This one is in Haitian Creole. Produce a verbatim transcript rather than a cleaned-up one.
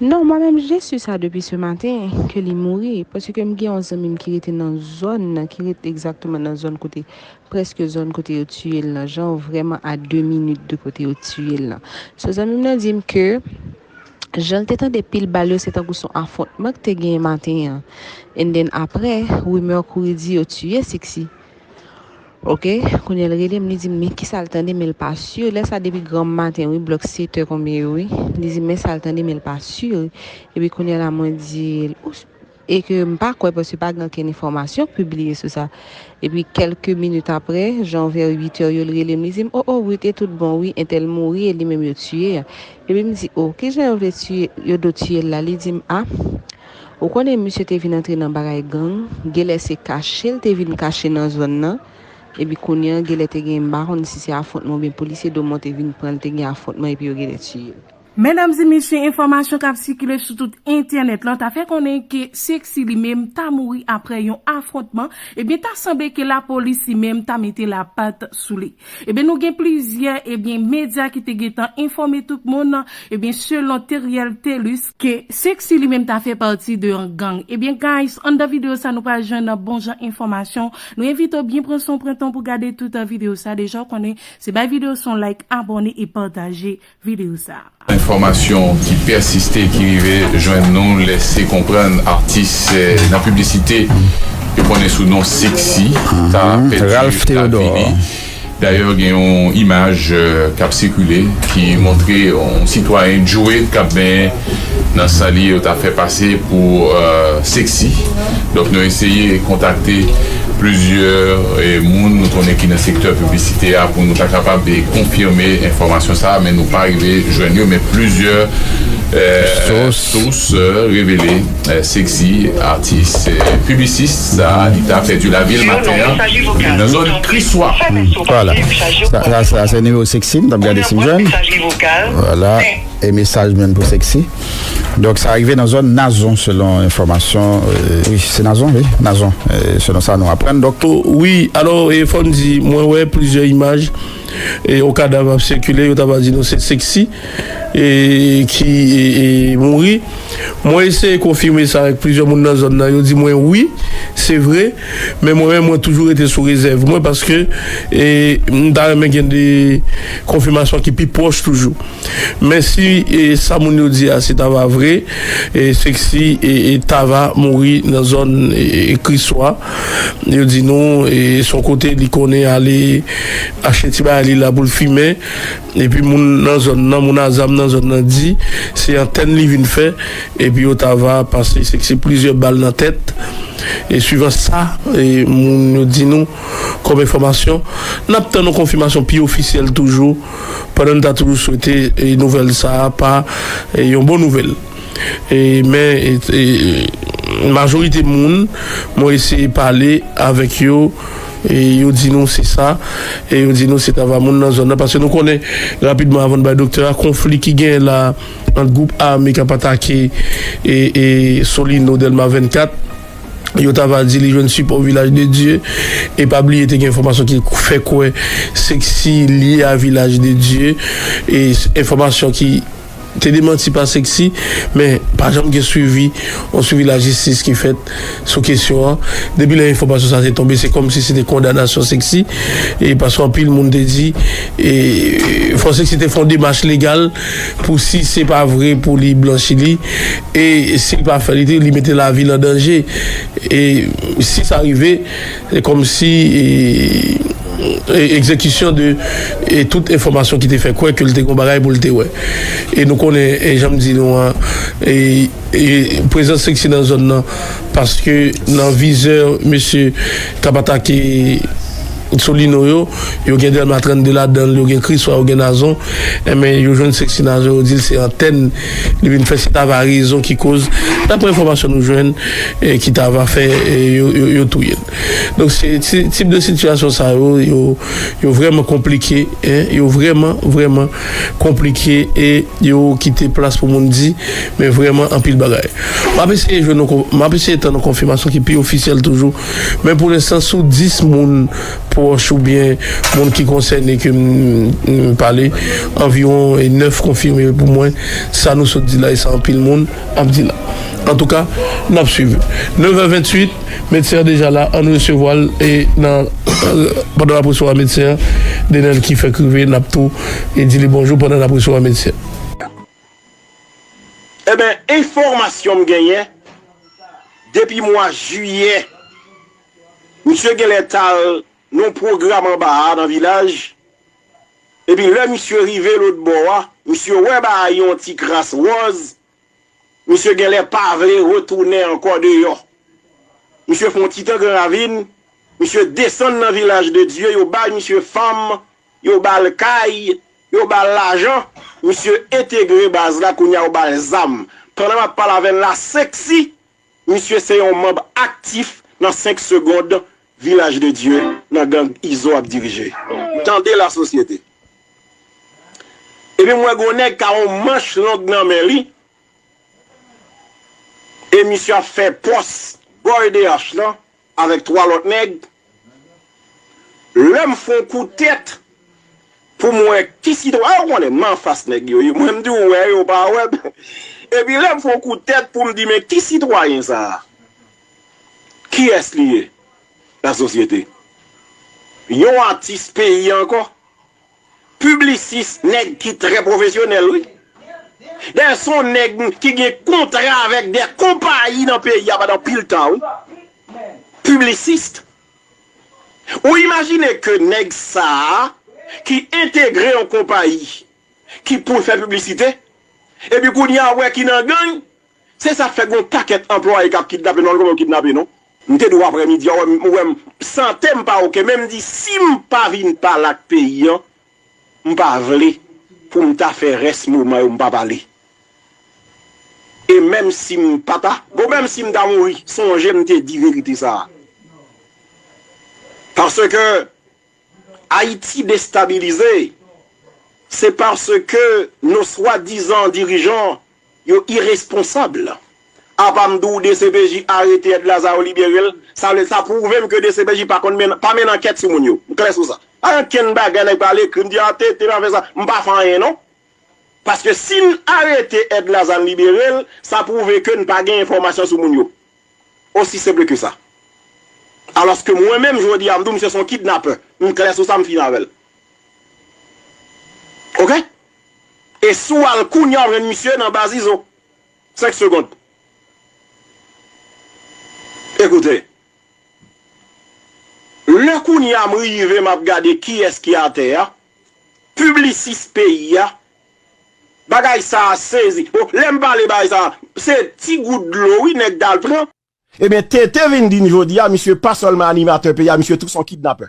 Non, mwen menm, je su sa depi se maten, ke li mouri, paske m gen yon zanmi m ki rete nan zòn nan, ki rete egzakteman nan zòn kote, prèske zòn kote yo tiye l nan, jan vrèman a de minit de kote yo tiye l nan. So, zanmi m nan di m ke jan l te tande pil bal yo, se tankou se yon afwontman ki te genyen maten an. And then apre, rimè kouri di yo tiye Sexy. Ok, kounye a l rele m, li di m, men kisa l tande, men l pa si. Lè sa depi granm maten, wi, blòk sèt è konbyen yo, wi. Li di m, men sa l tande, men l pa si. Epi kounye a la, mwen di l, ou, e ke m pa kwè, paske pa gen okenn enfòmasyon pibliye sou sa. Epi kèlke minit apre, jan vè uit è yo, l rele m, li di m, o, o, Ruth, e tout bon, wi, entèl mouri, e li menm yo tiye a. Epi m di, o, kijan yo vle tiye, yo do tiye l la? Li di m, a, ou konnen misye te vin antre nan bagay gang, genlè se kache l te vin kache nan zòn nan, epi kounye a, genlè te gen, m pa konn si se afwontman oubyen polisye Domon te vin pran l, te gen afwontman epi yo genlè tiye l. Medam e mesye, enfòmasyon k ap sikile sou tout entènèt lan ta fè konnen ke Sexy li menm ta mouri apre yon afwontman, ebyen ta sanble ke lapolis li menm ta mete lapat sou li. Ebyen, nou gen plizyè, ebyen, medya ki te gentan enfòme tout moun, ebyen, selon Teriel Thelus, ke Sexy li menm ta fè pati de yon gang. Ebyen, guys, anndan videyo sa, nou pral jwenn bon jan enfòmasyon. Nou envite w byen pran son pran tan pou gade tout videyo sa. Deja, w konnen, se bay videyo sa yon like, abòne e pataje videyo sa. Enfòmasyon ki pèsiste, ki rive jwenn nou, lèse konprann atis, eh, nan piblisite, yo konnen sou non Sexy, ta pèdi lavi li. Dayè, gen yon imaj, eh, k ap sikile ki montre yon sitwayen Joe k ap benyen nan san li, yo ta fè pase pou, eh, Sexy. Donk, nou eseye kontakte plizyè, eh, moun nou konnen ki nan sektè piblisite a pou nou ta kapab, eh, konfime enfòmasyon sa a, men nou pa rive jwenn yo, men plizyè, eh, sous, eh, revele, eh, Sexy, atis, eh, piblisis sa a, li ta pèdi lavi l maten an nan zòn Kriswa. Vwala. Sa, sa, sa se nimewo Sexy, m t ap gade si m jwenn. Vwala. E mesaj menm pou Sexy. Donk, sa rive nan zòn Nazon, selon enfòmasyon, eh, wi, se Nazon, wi, Nazon, eh, selon sa nou aprann. Donk, wi, alò, e fò n di, mwen wè plizyè imaj, e yon kadav ap sikile, yo ta va di nou se Sexy, e ki, e, e mouri. Mwen eseye konfime sa avèk plizyè moun nan zòn nan, yo di mwen wi, se vre, men mwen menm, mwen toujou rete sou rezèv mwen, paske, e, m ta renmen gen de konfimasyon ki pi pwòch toujou. Men si, e, sa moun yo di a, se ta va vre, e, Sexy, e, e, ta va mouri nan zòn, e, e, Kriswa. Yo di nou, e, se yon kote li konnen ale achte ti bagay li la pou l fimen. Epi moun nan zòn nan, moun a zam nan zòn nan di, se antèn li vin fè, epi yo ta va pase Sexy plizyè bal nan tèt. E swivan sa, e, moun yo di nou, kòm enfòmasyon, n ap tann yon konfimasyon pi ofisyèl toujou, pandan n ta toujou swete, e, nouvèl sa a pa, e, yon bon nouvèl. E, men, e, e, majorite moun, mwen eseye pale avèk yo, e yo di nou se sa, e yo di nou se travay moun nan zòn nan, paske nou konnen rapidman, avan n bay doktè a, konfli ki genyen la ant gwoup ame k ap atake, e, e, Solino, Dèlma vennkat, yo ta va di li jwenn sipò Vilaj de Dye. E pa bliye, te gen enfòmasyon ki fè kwè Sexy lye a Vilaj de Dye. E s-, enfòmasyon ki te demanti pa Sexy, men pa janm gen swivi, yon swivi lajistis ki fèt sou kesyon an. Depi lè enfòmasyon sa te tonbe, se kòmsi se te kondanasyon Sexy. E paske anpil moun te di, e, fò Sexy te fè yon demach legal pou, si se pa vre, pou li blanchi li. E si l pa fè li, li mete lavi l an danje. E si sa rive, se kòmsi, e, e, egzekisyon de, e, tout enfòmasyon ki te fè kwè ke l te gen yon bagay pou l te wè. E nou konnen, e, jan m di nou an, e, e, prezans Sexy nan zòn nan, paske nan vizè mesye k ap atake Solino yo, yo gen Dèlma trannde ladan l, yo gen Kriswa, yo gen Nazon, enben, yo jwenn Sexy Nazon, yo di l se antèn li vin fè, se ta va rezon ki koz, daprè enfòmasyon nou jwenn, e, ki ta va fè, e, yo, yo, yo touye l. Donk, se, se tip de sitiyasyon sa yo, yo, yo vrèman konplike, en, yo vrèman, vrèman konplike, e yo kite plas pou moun di, men vrèman anpil bagay. M ap eseye jwenn yon kon-, m ap eseye tann yon konfimasyon ki pi ofisyèl toujou, men pou lenstan, sou dis moun, pwòch oubyen moun ki konsène ke m, m pale, anviwon nèf konfime pou mwen sa nou sot di la, e sa anpil moun ap di la. Antouka, n ap swiv. Nèv è venntuit, medsen an deja la, ann resevwa l, e nan, pandan n ap resevwa medsen an, Denel ki fèk rive, n ap tou, e di li bonjou pandan n ap resevwa medsen an. Eben, enfòmasyon m genyen, depi mwa jiyè, misye genlè t al nan pwogram anba a nan vilaj, epi lè misye rive lòt bò a, misye wè bagay yon ti kras wòz, misye genlè pa vle retounen ankò deyò. Misye fè yon ti tan Gran Ravin, misye desann nan Vilaj de Dye, yo bay misye fanm, yo ba l kay, yo ba l lajan, misye entegre baz la, kounye a yo ba l zam. Pandan m ap pale avè n la, Sexy, misye se yon manm aktif nan Senk Segond, Vilaj de Dye, nan gang Izo ap dirije. Tande lasosyete. Epi m wè gon nèg ka yon manch long nan men li, e misye ap fè pòs bò E D H lan avèk twa lòt nèg. Lè m fè yon kout tèt pou m wè ki sitwa-, a, ou konnen, m anfas nèg yo, yo. Mwen, m di w wè yo, pa wè m. Epi lè m fè yon kout tèt pou m di, men ki sitwayen sa a? Kiyès li ye? Lasosyete. Yon atis peyi ankò. Piblisis, nèg ki trè pwofesyonèl, wi. Dayè, se yon nèg ki gen kontra avèk de konpayi nan peyi a pandan pil tan, wi. Piblisis. Ou imajine ke nèg sa a ki entegre yon konpayi ki pou fè piblisite, epi kounye a ou wè ki nan gang, se sa k fè gen yon pakèt anplwaye k ap kidnape nou, konn kòman yo kidnape nou. M te di w aprèmidi a, ou wè m, ou wè m, sante m pa oke, men m di, si m pa vin pale ak peyi an, m pa vle pou m ta fè rès moman yo m pa pale. E menm si m pa ta, bon, menm si m ta mouri, sonje m te di verite sa a. Paske Ayiti destabilize, se paske nos swadizan dirijan yo iresponsab. Apa m di w D C P J arete Ed Laza, yo libere l, sa vle, sa pwouve m ke D C P J pa konn mennen, pa mennen ankèt sou moun yo. M klè sou sa. Pa gen okenn bagay nèg pale, ekri m di, a, te, te nan fè sa. M pa fè anyen, non. Paske si n arete Ed Laza, n libere l, sa pwouve ke n pa gen enfòmasyon sou moun yo. Osi senp ke sa. Alòske mwen menm, jodi a, m di w misye se yon kidnapè. M klè sou sa, m fini avè l. Oke? E si w al kounye a, w jwenn misye nan baz Izo. Senk segond. Ekoute. Lè kounye a m rive, m ap gade kiyès ki atè a, piblisis peyi a, bagay sa a sezi. Bon, lè m pale bagay sa a, se ti gout dlo, wi, nèg t al pran. Ebyen, T T vin di n jodi a, misye pa sèlman animatè peyi a, misye tou se yon kidnapè.